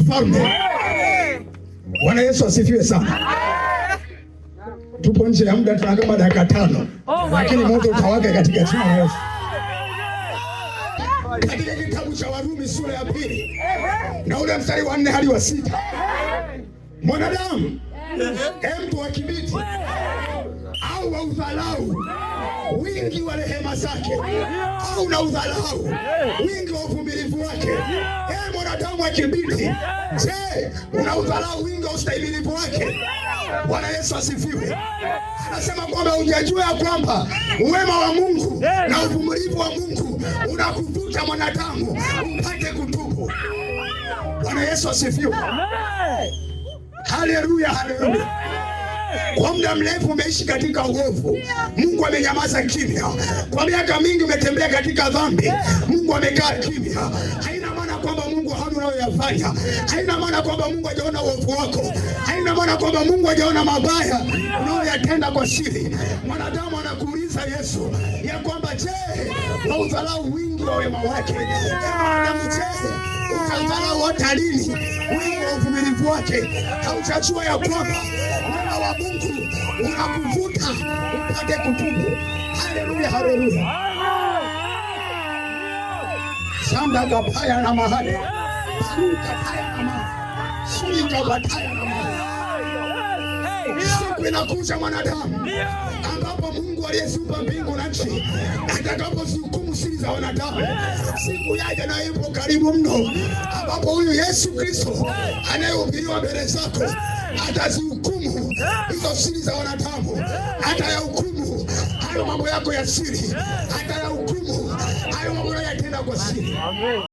wafalme. Bwana Yesu asifiwe sana. Tupo nje ya muda, tuna kama dakika 5, lakini moto utawaka katika jina la Yesu. Katika kitabu cha Warumi sura ya 2 na ule mstari wa 4 hadi wa 6, mwanadamu mtu wa kibiti au wa udharau wingi wa rehema zake, au na udharau wingi wa uvumilivu wake. Ee mwanadamu wa kibiti, je, unaudharau wingi wa ustahimilivu wake? Bwana Yesu asifiwe. Anasema kwamba hujajua ya kwamba wema wa Mungu na uvumilivu wa Mungu unakuvuta mwanadamu upate kutubu. Bwana Yesu asifiwe. Haleluya, haleluya. Kwa muda mrefu umeishi katika uovu, Mungu amenyamaza kimya. Kwa miaka mingi umetembea katika dhambi, Mungu amekaa kimya. Haina maana kwamba Mungu haoni unayoyafanya, haina maana kwamba Mungu hajaona uovu wako, haina maana kwamba Mungu hajaona mabaya unayoyatenda kwa siri. Mwanadamu anakuuliza Yesu ya kwamba je, waudharau wingi wa wema wake? Mwanadamu, je, utadharau hata lini wingi wa uvumilivu wake? Haujajua ya kwamba wema wa Mungu unakuvuta upate kutubu. Haleluya, haleluya. Sanda kapaya na mahali kapaya na mahali shika bataya na mahali. Siku inakuja mwanadamu, ambapo Mungu aliyeziumba mbingu na nchi atakapozihukumu siri za wanadamu. Siku yaja na ipo karibu mno, ambapo huyu Yesu Kristo anayehubiriwa mbele zako atazihukumu hizo siri za wanadamu, atayahukumu hayo mambo yako ya siri, atayahukumu hayo mambo unayoyatenda kwa siri.